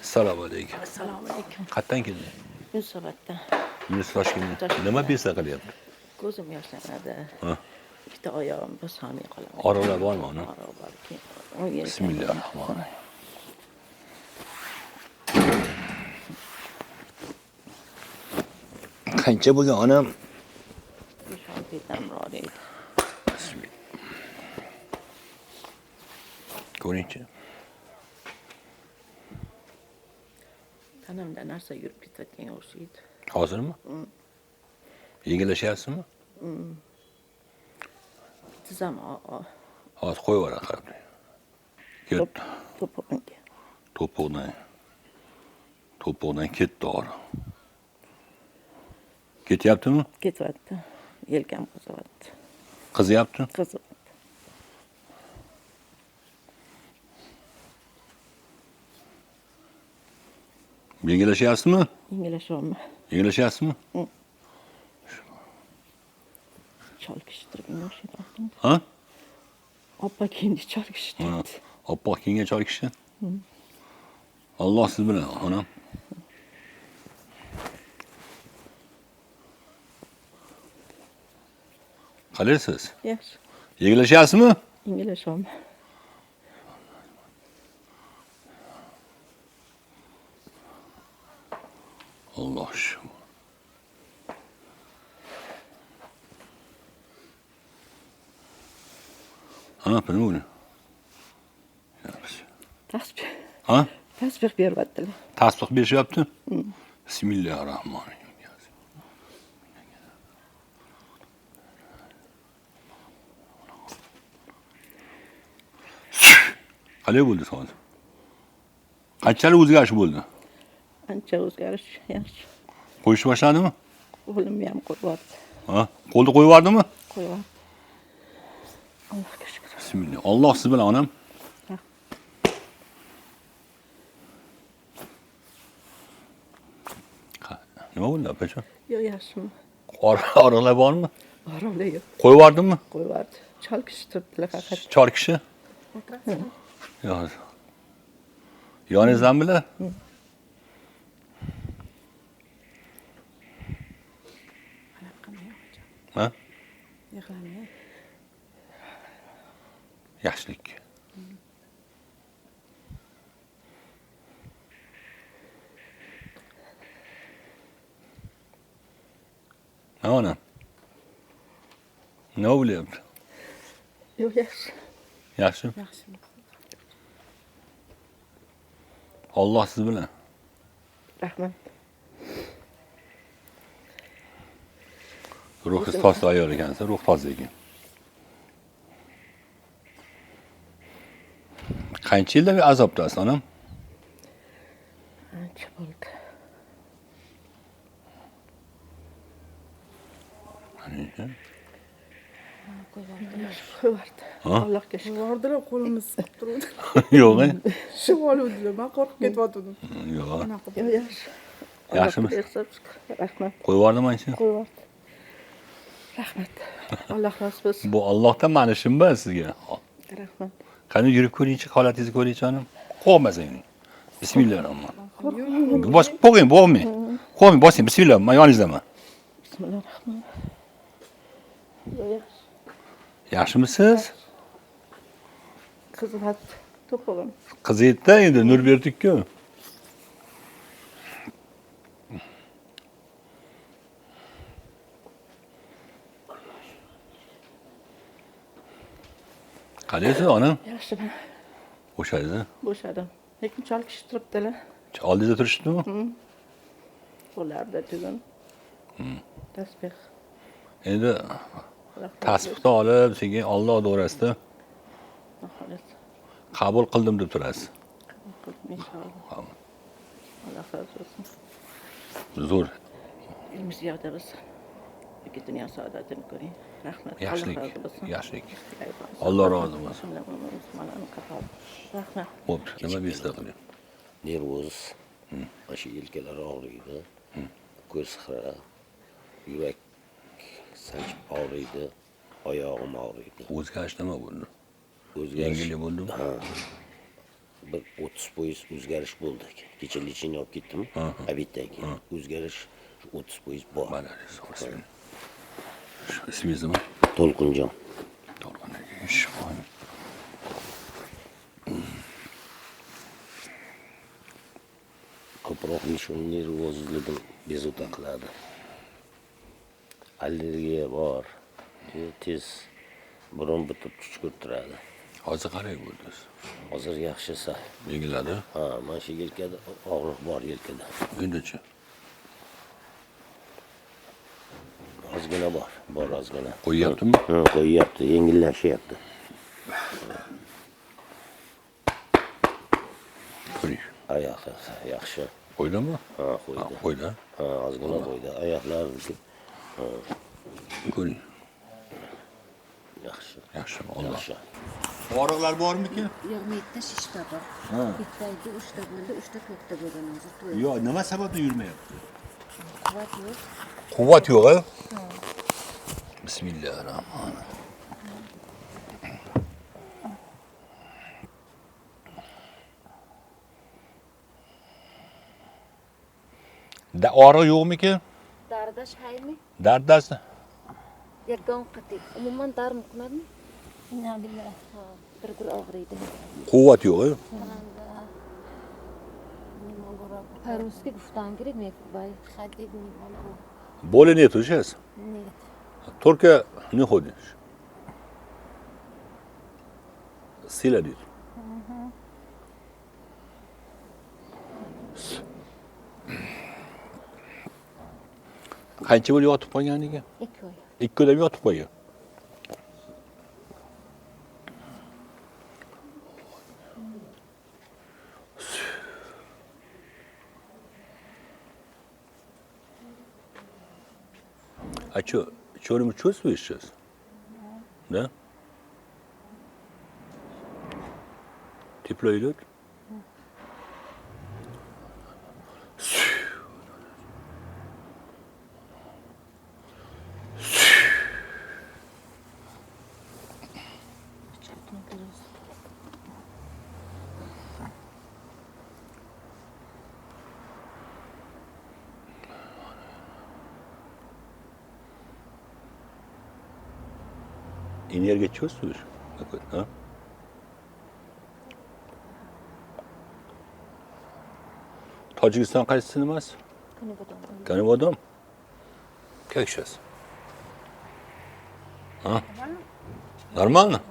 Assalomu alaykum. Assalomu alaykum. Qayerdan kelding? Yunusoboddan. Yunus Toshkentdan. Nima besa qilyapti? Ko'zim yoshlanadi. Ha. Ikkita oyog'im bosolmay qolaman. Og'riqlar bormi uni? Og'riq bor. Keyin o'ng yelkam. Bismillahirrohmanirrohim. Qancha bo'lgan onam? 5-6 yildan beri edi. Bismillah. Ko'ringchi. Tanamda narsa yurib ketayotganga o'xshaydi. Hozirmi? Yengillashyapsizmi? Tizzam Hozir qo'yib yuboradi, qarab turing. Ketdi. to'pig'imga. To'piqdan. To'piqdan ketdi og'riq. Ketyaptimi? Ketyapti. Yelkam qizyapti. Qizyapti? Qizyapti. Yengillashyapsizmi? Yengillashyapman. Yengillashyapsizmi? Chol kishi turganga o'xshaydi oldimda. Ha? Oppoq kiyimli chol kishi Ha. turibdi. Oppoq kiyingan chol kishi. Alloh siz bilan, onam. Qalaysiz? Yaxshi. Yengillashyapsizmi? Yengillashyapman. Alloh shukr. Ha, nima bo'ldi? Tasbih. Ha? Tasbih beryaptilar. Tasbih berishyapti? Bismillahirrohmanirrohim. Qalay bo'ldi hozir? Qanchalik o'zgarish bo'ldi? Ancha o'zgarish yaxshi. Qo'yish boshladimi? Qo'limni ham qo'yib yubordi. Ha? Qo'lni qo'yib yubordimi? Qo'yib yubordi. Allohga shukr. Bismillah. Alloh siz bilan onam. Nima bo'ldi, opajon? Yo'q, yaxshimi? Og'riqlar bormi? Og'riqlar yo'q. Qo'yib yubordimi? Qo'yib yubordi. Chol kishi turibdilar faqat. Chor kishi? Yo'q. Yoningizdanmilar? Ha? Yig'lamang. Yaxshilik. Ha, onam? Nima bo'lyapti? Yo'q, yaxshi. Yaxshi? Yaxshi. Alloh siz bilan. Rahmat. Ruhingiz toza ayol ekansiz, ruh toza ekan. Qancha yildan beri azobdasiz, onam? Ancha bo'ldi. Qancha? Qo'yib yubordi. Allohga shukr. Yubordilar, qo'limni siqib turuvdi. Yo'q, Shib oluvdilar. Men qo'rqib ketyotgandim. yo'q. Yo'q, yaxshi. Yaxshimi? Allohga shukr. Rahmat. Qo'yib yubordimi ancha? Qo'yib yubordi. Rahmat. Alloh rozi bo'lsin. Bu Allohdan manishim bor sizga. Rahmat. Qani yurib ko'ringchi, holatingizni ko'ringchi onam. Qo'rqmasin yuring. Bismillahirrohmanirrohim. Bos, qo'rqmang, qo'rqmang. Qo'rqmang, bosing. Bismillah, men yoningizdaman. Bismillahirrohmanirrohim. Yo'q, yaxshi. Yaxshimisiz? Qizyapti to'pig'im. Qiziydi endi nur berdik-ku. Qalaysiz onam? Yaxshiman. Bo'shadingiz? Bo'shadim. Lekin chol kishi turibdilar. Oldingizda turishibdimi? Qo'llarida tugun. Tasbih. Endi tasbihni olib, sekin Alloh do'rasida qabul qildim deb turasiz. Qabul qildim inshaalloh. Alloh rozi bo'lsin. Zo'r. Ilmi ziyoda bo'lsin. Ikki dunyo saodatini ko'ring. Rahmat. Yaxshilik. Alloh rozi bo'lsin. Yaxshilik. Alloh rozi bo'lsin. Rahmat. Xo'p, nima besda qilyapti? Nervoz, mana shu yelkalar og'riydi, ko'z xira, yurak sanchib og'riydi, oyog'im og'riydi. O'zgarish nima bo'ldi? O'zgarish Yengillik bo'ldimi? Ha. Bir 30% o'zgarish bo'ldi. Kecha лечение olib ketdim. Обед dan keyin o'zgarish 30% bor. Mana ismingiz nima? To'lqinjon. To'lqin aka, shifo. Ko'proq nervozligim bezovta qiladi. Allergiya bor. Tez burun bitib chuchkurib turadi. Hozir qalay bo'ldingiz? Hozir yaxshi sal. Yengilladi? Ha, mana shu yelkada og'riq bor, yelkada. Endichi? Ozgina bor, bor ozgina. Qo'yyaptimi? Ha, qo'yyapti, yengillashyapti. Ko'ring. Oyoq yaxshi. Qo'ydimi? Ha, qo'ydi. Qo'ydi. Ha, ozgina qo'ydi. Oyoqlar Ko'ring. yaxshi. Yaxshimi? Alloh. Yaxshi. Og'riqlar bormikin? Yo'q, bitta shishta bor. Bitta edi, uchta bo'ldi, uchta to'rtta bo'lgan hozir to'rt. Yo'q, nima sababdan yurmayapti? Quvvat yo'q. Quvvat yo'q, a? Bismillahirrahmanirrahim. Da og'riq yo'qmikin? Dardash haymi? Dardasi? Yagon qati. Umuman dar muqmadmi? Ha, bir gul og'riydi. Quvvat yo'q, a? По-русски гуфтан kerak, men bay. Ходить не могу. Боли нету сейчас? Нет. Только не ходишь. Сила нет. Qancha bo'ldi yotib qolganiga? 2 oy. 2 oydan yotib qolgan. А что, что-нибудь чувствуешь сейчас? Да? Тепло идет? Энергию чувствуешь? Какой-то, а? Tojikiston qaysi nimasi? Kanibodom. Kanibodom? Как сейчас? А? Нормально?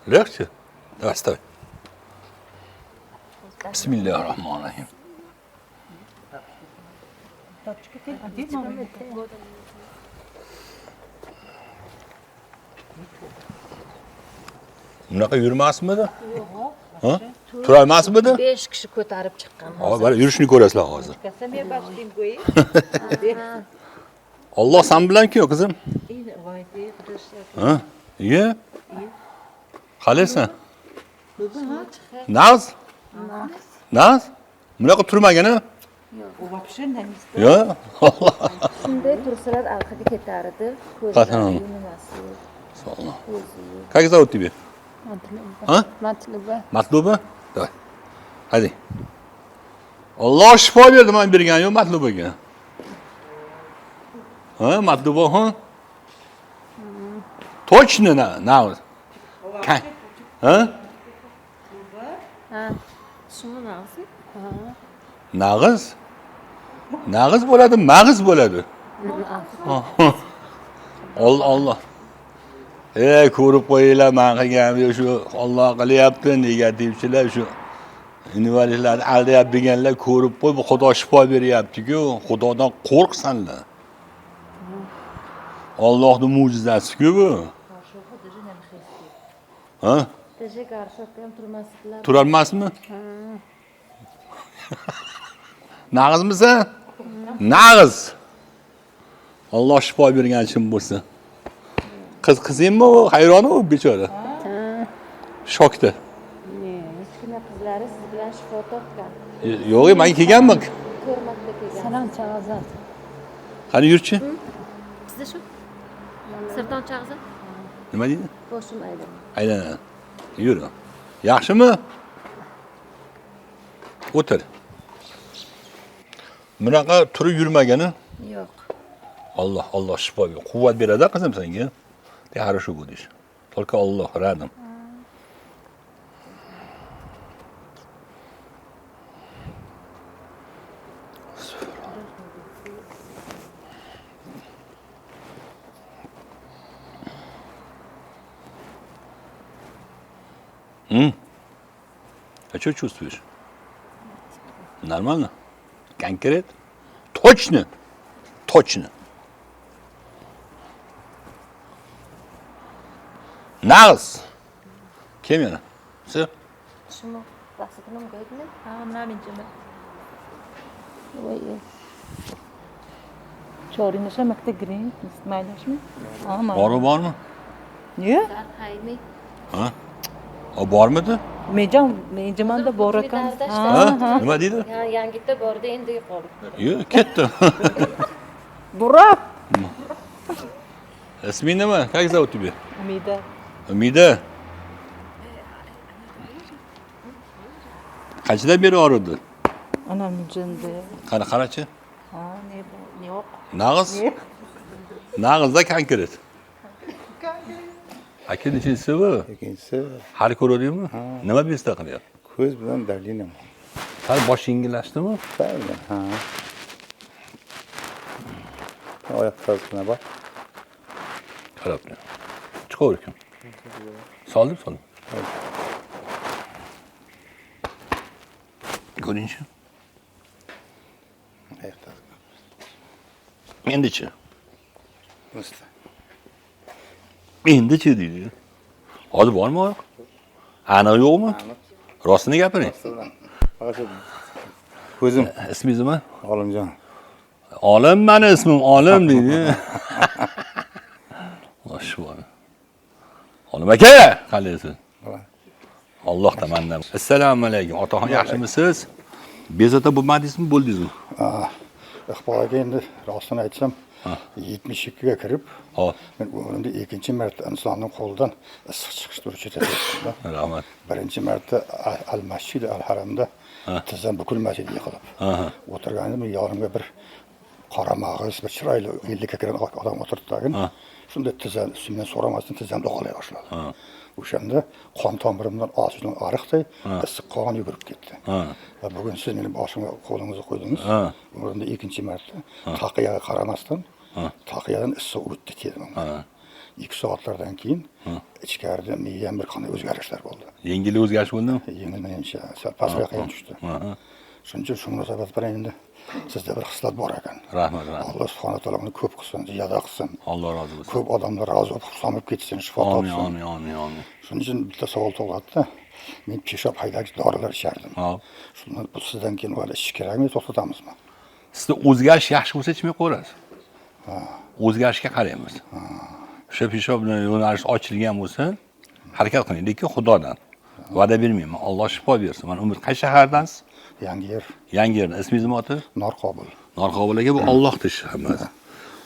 Легче? Давай, ставь. Bismillahirrahmanirrahim. Bunaqa yurmasmidi? Ha? Turolmasmidi? 5 kishi ko'tarib chiqqan. Hozir mana yurishini ko'rasizlar hozir. Alloh san bilan-ku, qizim. Ha? Iye? Qalaysan? Naz? Naz? Bunaqa turmagan a? Yo'q. Alloh. Shunday tursalar orqaga ketar edi. Qachon? Ko'zlari nimasi yo'q, Alloh. ko'zi yo'q. Как зовут тебя? А? Matluba. Matluba? Давай. Hadi. Alloh shifo berdi, man bergan yo'q Matlubaga. Ha, Matluba, ha? Точно на, на. Ha? Ha. Shuni nag'zi? Nag'iz? Nag'iz bo'ladi, mag'iz bo'ladi. Alloh Alloh. Ey, ko'rib qo'yinglar, man qilganim yo'q, shu Alloh qilyapti, negativchilar shu invalidlarni aldayapti deganlar ko'rib qo'y, bu Xudo shifo beryapti-ku, Xudodan qo'rqsanlar. Allohning mo'jizasi-ku bu. Ha? Даже garshokka ham turmasdilar. Turolmasmi? Nag'izmisan? Nag'iz. Alloh shifo bergan chin bo'lsa. Qiz qizingmi u? Hayroni u bechora. Shokda. Kichkina qizlari siz bilan shifo topgan. Yo'q, men kelganmi? 4 marta kelgan. Salom Chag'azat. Qani yurchi? Sizda shu? Sirton Chag'azat? Nima deydi? Boshim aylanadi. Aylanadi. Yur. Yaxshimi? O'tir. Bunaqa turib yurmagani? Yo'q. Alloh, Alloh shifo bersin. Quvvat beradi qizim senga. Ты хорошо будешь. Только Alloh рядом. А что чувствуешь? Нормально? Конкрет? Точно? Точно. Nag'iz. Kim yana? Siz? Shuni bahsini qo'ydimi? Ha, mana menchimi. Voy. Chorinasha makta green, maylashmi? Ha, Bori bormi? Niye? Haymi. Ha? O bormidi? Menjam, menjamanda bor ekan. Ha? Nima deydi? Ha, yangitda bordi, endi yo'qoldi. Yo'q, ketdi. Burak. Isming nima? Как зовут тебя? Umida. Umida. Qanchadan beri og'ridi? Anam jindi. Qani qarachi. Ha, ne bu? Yo'q. Nag'iz. Nag'izda konkret. Aka nechinchisi bu? Ikkinchisi Hali ko'radingmi? Nima besta qilyapti? ko'z bilan давление. Sal bosh yengillashdimi? Salgina, ha. Oyoq tozgina bor. Qarab. Chiqaver ekan. Soldim, soldim. Ko'ringchi. Oyoq tozgina. Endichi. Misli. Endichi deydi. Hozir bormi oyoq? Aniq yo'qmi? Rostini gapiring. Faqat ko'zim. Ismingiz nima? Olimjon. Olim mani ismim, Olim deydi. Xo'sh, Olim aka, qalaysiz? Alloh tamanna. Assalomu alaykum. Otaxon, yaxshimisiz? Bezovta bo'lmadingizmi, bo'ldingizmi? Iqbol aka, endi rostini aytsam, 72 ga kirib, men umrimda ikkinchi marta insonning qo'lidan issiq chiqish turishini sezdim. Rahmat. Birinchi marta Al-Masjid Al-Haramda tizzam bukilmas edi yiqilib. O'tirganimda yonimga bir qora mag'iz, bir chiroyli 50 ga kirgan odam o'tirdi tagin. Shunda tizzam ustimdan so'ramasdan tizzam dog'alay boshladi. O'shanda qon tomirimdan osidan ariqday issiq qon yugurib ketdi. Va bugun siz meni boshimga qo'lingizni qo'ydingiz. Umrimda ikkinchi marta taqiyaga qaramasdan taqiyadan issiq o'tdi dedim. 2 soatlardan keyin ichkarida miyam bir qanday o'zgarishlar bo'ldi. Yengil o'zgarish bo'ldimi? Yengil menimcha sal pastroq ham tushdi. Shuning uchun shu munosabat bilan endi sizda bir xislat bor ekan. Rahmat, rahmat. Alloh subhanahu taolo uni ko'p qilsin, ziyoda qilsin. Alloh rozi bo'lsin. Ko'p odamlar rozi bo'lib xursand ketsin, shifo topsin. Amin, amin, amin. Shuning uchun bitta savol tug'iladi-da. Men peshob haydagich dorilar ichardim. Shundan bu sizdan keyin ular ichish kerakmi, to'xtatamizmi? Sizda o'zgarish yaxshi bo'lsa ichmay qo'yasiz. O'zgarishga qaraymiz. O'sha peshob yo'nalishi ochilgan bo'lsa, harakat qiling, lekin Xudodan va'da bermayman. Alloh shifo bersin. Mana Umid, qaysi shahardansiz? Yangiyer. Yangiyerdan. Ismingiz nima oti? Norqobil. Norqobil aka, bu Allohning ishi hammasi.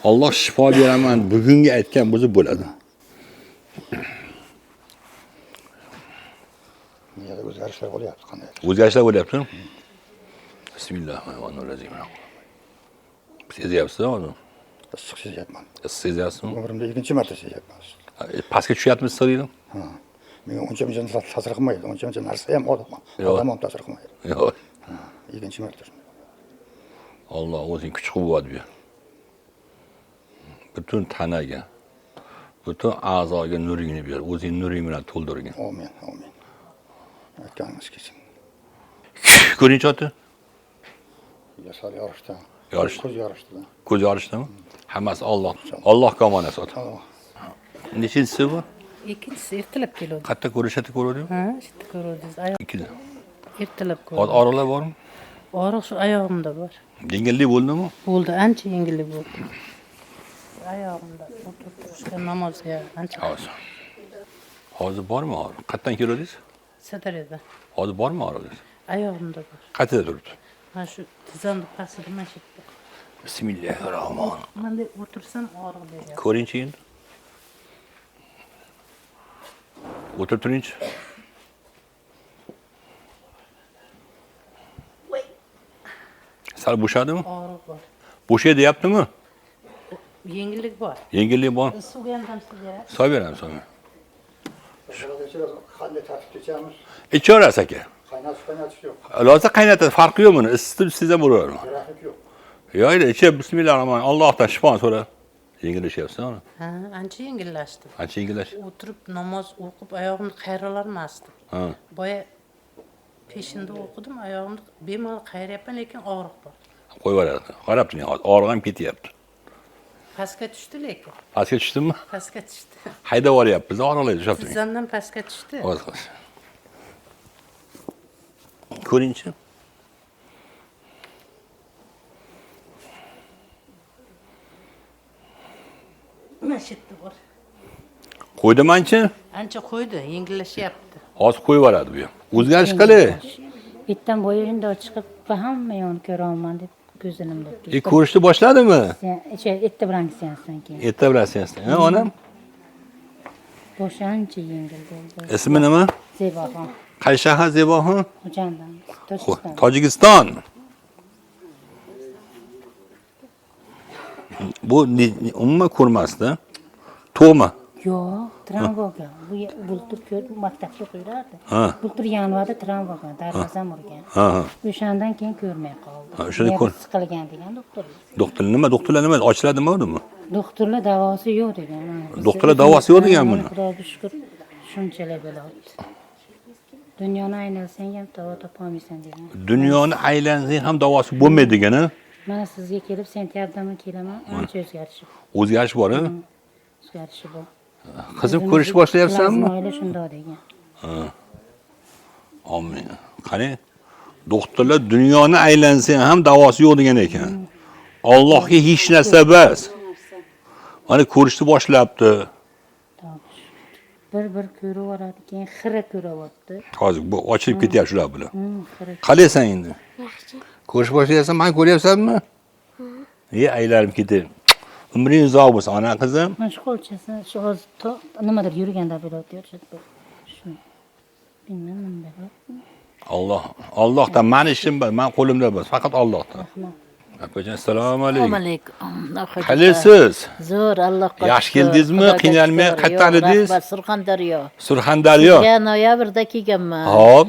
Alloh shifo beraman bugungi aytgan bo'lsa bo'ladi. Miyada o'zgarishlar bo'lyapti qanday? O'zgarishlar bo'lyapti. Bismillahirrohmanirrohim. Sezyapsiz hozir? Issiq sezyapman. Issiq sezyapsizmi? Umrimda ikkinchi marta sezyapman. Pastga tushyapmiz deydi. Ha. Menga uncha-muncha ta'sir qilmaydi, uncha-muncha narsa ham odam ham ta'sir qilmaydi. Yo'q. Ikkinchi marta shunday. Alloh o'zining kuch-quvvat ber. Butun tanaga, butun a'zoga nuringni ber, o'zing nuring bilan to'ldirgin. Amin, amin. Aytganingiz kelsin. Ko'ringchi ota. Yasar yorishdi. Yorishdi. Ko'z yorishdi. Ko'z yorishdimi? Hammasi Alloh. Alloh omonat ota. Nechinchisi bu? Ikkinchisi ertalab keladi. Qayerda ko'rishadi ko'rdingmi? Ha, işte ko'rdingiz. Oyoq Ikkinchi. ertalab ko'rdim. Hozir og'riqlar bormi? Og'riq shu oyog'imda bor. Yengillik bo'ldimi? Bo'ldi, ancha yengillik bo'ldi. Oyog'imda o'tirib turishga, namozga ancha. Hozir. Hozir bormi og'riq? Qayerdan keldingiz? Sadareda. Hozir bormi og'rig'ingiz? Oyog'imda bor. Qayerda turibdi? Mana shu tizzamni pastida mana shu yerda. Bismillahirrohmanirrohim. Bunday o'tirsam og'riq beryapti. Ko'ringchi endi. O'tirib turingchi. Sal bo'shadimi? Og'riq bor. Bo'shay deyaptimi? Yengillik bor. Yengillik bor. Suvga ham sizga. Solib beramiz, solib. Qanday tartibda ichamiz? Ichaverasiz aka. Qaynatish qaynatish yo'q. Lozim qaynatadi, farqi yo'q buni. Isitib ichsangiz ham bo'laveradi. Jarrohlik yo'q. Yo'q, endi ichib bismillahirrohmanirrohim. Allohdan shifo so'ra. Yengillashyapsan ana. Ha, ancha yengillashdi. Ancha yengillash. O'tirib namoz o'qib oyog'imni qayrilolmasdim. Ha. Boya peshinda o'qidim, oyog'imni bemalol qayryapman, lekin og'riq bor. Qo'yib yuboradi. Qarab turing, hozir og'riq ham ketyapti. Pastga tushdi lekin. Pastga tushdimi? Pastga tushdi. Haydab yuboryapmiz, og'riqlaydi, ushlab turing. Tizzamdan pastga tushdi. Hozir hozir. Ko'ringchi. Mana shu yerda bor. Qo'ydimi ancha? Ancha qo'ydi, yengillashyapti. Hozir qo'yib yuboradi bu ham. O'zgarish qalay? Bitdan boya shundoq chiqib hamma yoqni ko'raman deb ko'zini deb. Ko'rishni boshladimi? O'sha erta bilan seansdan keyin. Erta bilan seansdan. Ha, onam? Boshi ancha yengil bo'ldi. Ismi nima? Zeboxon. Qaysi shahar Zeboxon? Xo'janddan. Tojikiston. Tojikiston. Bu umuman ko'rmasdi. To'g'mi? Yo'q, travma olgan. Bu bultur ko'rib maktabda o'qirardi. Bultur yanvarda travma olgan, darvozam urgan. O'shandan keyin ko'rmay qoldi. O'shanda ko'r. Siqilgan degan doktor. Doktor nima? Doktorlar nima? Ochiladimi uni? Doktorlar davosi yo'q degan. Doktorlar davosi yo'q degan buni. Xudoga shukr, shunchalar bo'ladi. Dunyoni aylansang ham davo topolmaysan degan. Dunyoni aylansang ham davosi bo'lmaydi degan, ha? Mana sizga kelib sentyabrda kelaman, ancha o'zgarishi. O'zgarish bor, ha? O'zgarishi bor. Qizim ko'rish boshlayapsanmi? Oila shundoq degan. Ha. Amin. Qani? Doktorlar dunyoni aylansang ham davosi yo'q degan ekan. Allohga hech narsa bas. Mana ko'rishni boshlabdi. Bir-bir ko'raveradi, keyin xira ko'ryapti. Hozir bu ochilib ketyapti shular bilan. Qalaysan endi? Yaxshi. Ko'rish boshlayapsan, men ko'ryapsanmi? Aylanib ketay. Umring uzoq bo'lsin, ona qizim. Mana shu qo'lchasini, shu hozir nimadir yurganda bo'ladi, shu. Bilmayman nima bo'ladi. Alloh, Allohdan meni ishim bor, men qo'limda bor, faqat Allohdan. Rahmat. Opajon, assalomu alaykum. Alaykum. Qalaysiz? Zo'r, Allohga shukr. Yaxshi keldingizmi? Qiynalmay qayerdan edingiz? Surxondaryo. Surxondaryo. Sizga noyabrda kelganman. Xo'p.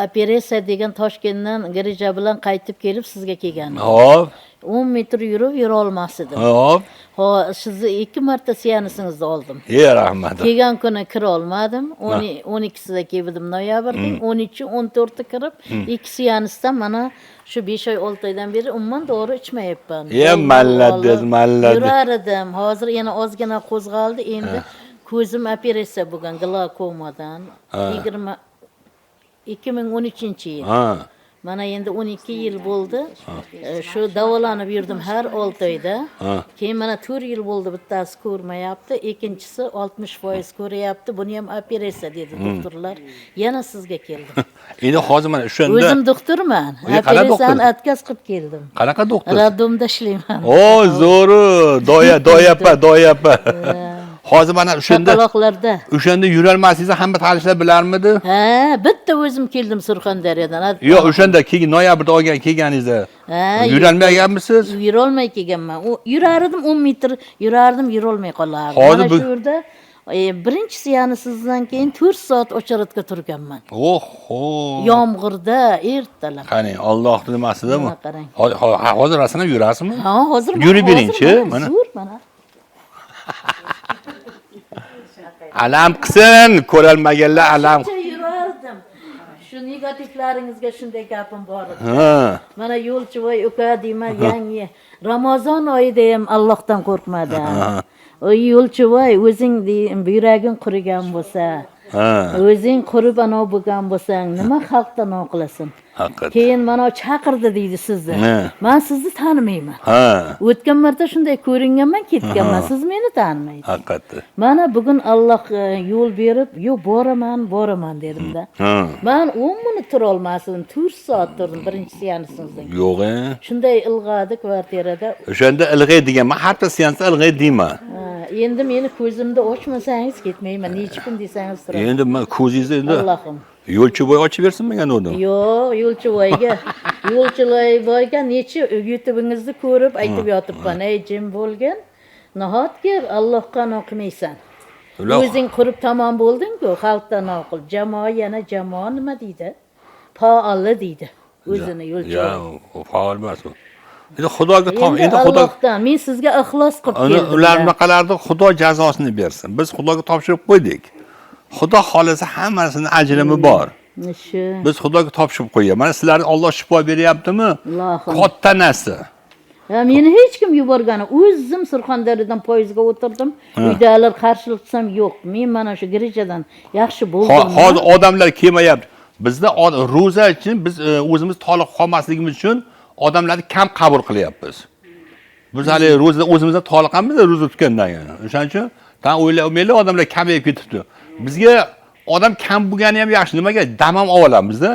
Operatsiya degan Toshkentdan grija bilan qaytib kelib sizga kelganman. Xo'p. 10 metr yurib yura olmas edim. Xo'p. Ho, sizni 2 marta seansingizni oldim. Rahmat. Kelgan kuni kira olmadim. 12sida keldim noyabrda, 13 14da kirib, 2 seansdan mana shu 5 oy 6 oydan beri umuman dori ichmayapman. Malladez, malladez. Yurar edim. Hozir yana ozgina qo'zg'aldi. Endi ko'zim operatsiya bo'lgan glaukomadan 2013-yil. Mana endi 12 yil bo'ldi. Shu davolanib yurdim har 6 oyda. Keyin mana 4 yil bo'ldi, bittasi ko'rmayapti, ikkinchisi 60% ko'ryapti. Buni ham operatsiya dedi doktorlar. Yana sizga keldim. Endi hozir mana o'shanda o'zim doktorman. Operatsiyani atkaz qilib keldim. Qanaqa doktor? Raddomda ishlayman. O, zo'ri, doya apa. Hozir mana o'shanda chaqaloqlarda. O'shanda yurolmasingiz hamma tanishlar bilarmidi? Ha, bitta o'zim keldim Surxondaryodan. Yo'q, o'shanda keyin noyabrda olgan kelganingizda. Ha, yurolmaganmisiz? Yurolmay kelganman. U yurardim 10 metr, yurardim, yurolmay qolardim. Hozir Mana shu yerda birinchi seansingizdan keyin 4 soat ocharatga turganman. Oho. Yomg'irda ertalab. Qani, Allohning nimasida bu? Qarang. Hozir rasman yurasizmi? Ha, hozir yurib beringchi, mana. Zo'r mana. Alam qilsin, ko'rolmaganlar alam. Yurardim. Shu negativlaringizga shunday gapim bor edi. Ha. Mana yo'lchivoy uka deyman, yangi Ramazon oyida ham Allohdan qo'rqmadim. Oy yo'lchivoy, o'zing deyim, buyraging qurigan bo'lsa, o'zing qurib anov bo'lgan bo'lsang, nima xalqdan nov qilasan? Haqiqat. Keyin mana chaqirdi deydi sizni. Men sizni tanimayman. O'tgan marta shunday ko'ringanman, ketganman. Siz meni tanimaysiz. Haqiqatda. Mana bugun Alloh yo'l berib, yo'q boraman, boraman dedimda. Men 10 minut tura olmasdim, 4 soat turdim birinchi seansingizdan. Yo'q. Shunday ilg'adi kvartirada. O'shanda ilg'ay degan, men har bir seansda ilg'ay deyman. Endi meni ko'zimni ochmasangiz ketmayman. Necha kun desangiz turaman. Endi men ko'zingizni endi Allohim. Yo'lchiboy ochib bersinmi endi uni? Yo'q, Yo'lchiboyga necha YouTube'ingizni ko'rib aytib yotibman, ey jim bo'lgin. Nahotki Allohga no qilmaysan. O'zing qurib tamom bo'lding-ku, xalqdan no qil. Jamoa yana jamoa nima deydi? Faolli deydi. O'zini Yo'lchiboy. Ya, u faol emas u. Endi Xudoga tom, Endi endi Xudo Allohdan men sizga ixlos qilib keldim. Ular bunaqalarni Xudo jazosini bersin. Biz Xudoga topshirib qo'ydik. Xudo xolasa hammasini ajrimi bor. Shu. Biz Xudoga topshirib qo'ygan. Mana sizlarni Alloh shifo beryaptimi? Ilohim. Katta narsa. Ya meni hech kim yuborgani, o'zim Surxondaryodan poyezdga o'tirdim. Uydagilar qarshilik qilsam yo'q. Men mana shu grijadan yaxshi bo'ldim. Hozir odamlar kelmayapti. Bizda ro'za uchun biz o'zimiz toliq qolmasligimiz uchun odamlarni kam qabul qilyapmiz. Biz hali ro'zada o'zimizdan toliqamiz, ro'za tutgandan keyin. O'shaning uchun tan o'ylamanglar, odamlar kamayib ketibdi. Bizga odam kam bo'lgani ham yaxshi. Nimaga? Dam ham olamizda.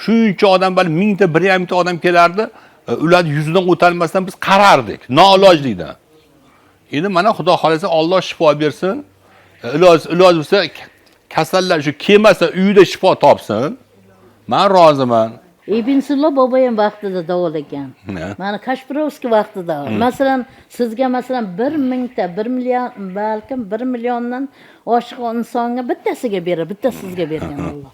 Shuncha odam, balki 1000 ta, 1,5 ta odam kelardi. Ular yuzidan o'talmasdan biz qarardik, noilojlikdan. Endi mana Xudo xolasa Alloh shifo bersin. Iloj bo'lsa kasallar shu kelmasa uyida shifo topsin. Men roziman. Ibn Sino bobo ham vaqtida davolagan. Mana Kashpirovskiy vaqtida. Masalan, sizga masalan 1000 ta, 1 million, balkim 1 milliondan oshiq insonga bittasiga berar, bitta sizga bergan Alloh.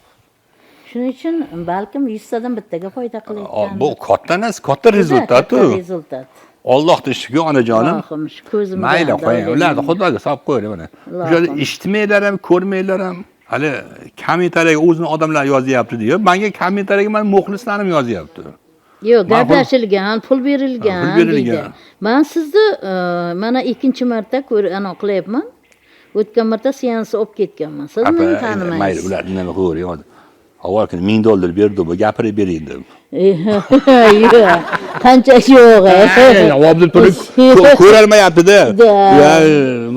Shuning uchun balkim 100 tadan bittaga foyda qilayotgan. Bu katta narsa, katta rezultat u. Rezultat. Allohning ishiga onajonim. Ilohim, shu ko'zimga. Mayli qo'ying, ularni Xudoga solib qo'ying mana. O'sha eshitmanglar ham, ko'rmanglar ham. Hali kommentariyaga o'zini odamlar yozyapti deya. Menga kommentariyaga meni muxlislarim yozyapti. Yo'q, gaplashilgan, pul berilgan deydi. Men sizni mana ikkinchi marta ana qilyapman. O'tgan marta seans olib ketganman. Siz meni tanimaysiz. Mayli, ular nima qo'ying hozir. Avval kuni $1000 berdi, bu gapirib bering deb. Yo'q, qancha yo'q. Obdil turib ko'rolmayapti-da.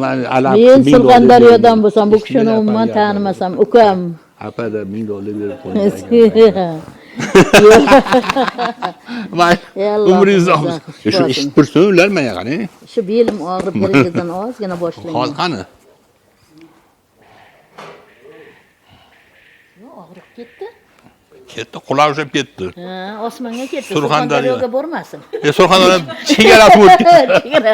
Men Surxondaryodan bo'lsam, bu kishini umuman tanimasam, ukam. Apada $1000 berib qo'ydi. Umringiz uzun. Shu eshitib tursin ular menga qani. Shu belim og'rib girijadan ozgina boshlangan. Hozir qani? Og'riq ketdi. Ketdi, quloq ushlab ketdi. Ha, osmonga ketdi. Surxondaryoga bormasin. Surxondaryo chegarasi bo'lib ketdi. Chegara.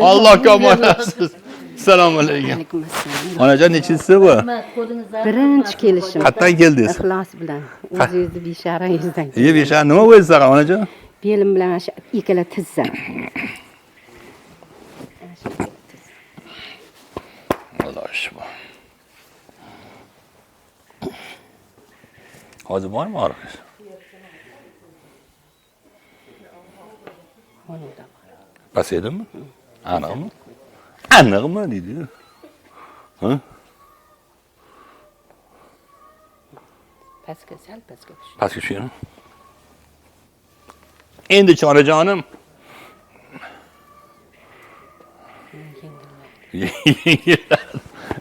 Allohga omonatsiz. Assalomu alaykum. Alaykum assalom. Onajon, nechinchisi bu? Birinchi kelishim. Qayerdan keldingiz? Ixlos bilan. O'zingizni besharangizdan. Beshara nima bo'ldi sizga, onajon? Belim bilan shu ikkala tizzam. Alloh shifo. Hozir bormi og'riq? Pasaydimi? Aniqmi? Aniqmi deydi. Ha? Pastga, sal pastga tushdi. Pastga tushgan. Endi onajonim.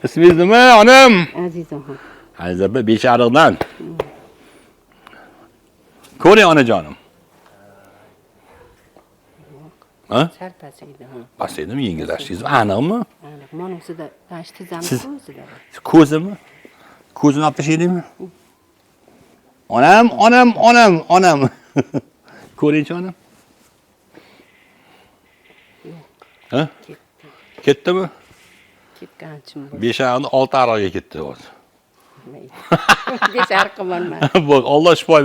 Ismingiz nima, onam? Azizaxon. Aziza opa, Beshariqdan. Ko'ring onajonim. Ha? Sal pasaydi, ha. Pasaydimi, yengillashdingizmi? Aniqmi? Aniq. Mana usida, mana shu tizzamni ko'zida. Ko'zimi? Ko'zini olib tashlaylikmi? Onam, onam, onam, onam. Ko'ringchi onam. Yo'q. Ha? Ketdi. Ketdimi? Ketganchim bo'ldi. Beshariqni 6 ariqqa ketdi hozir. Beshariqqa bormadim. Bo'ldi, Alloh shifo.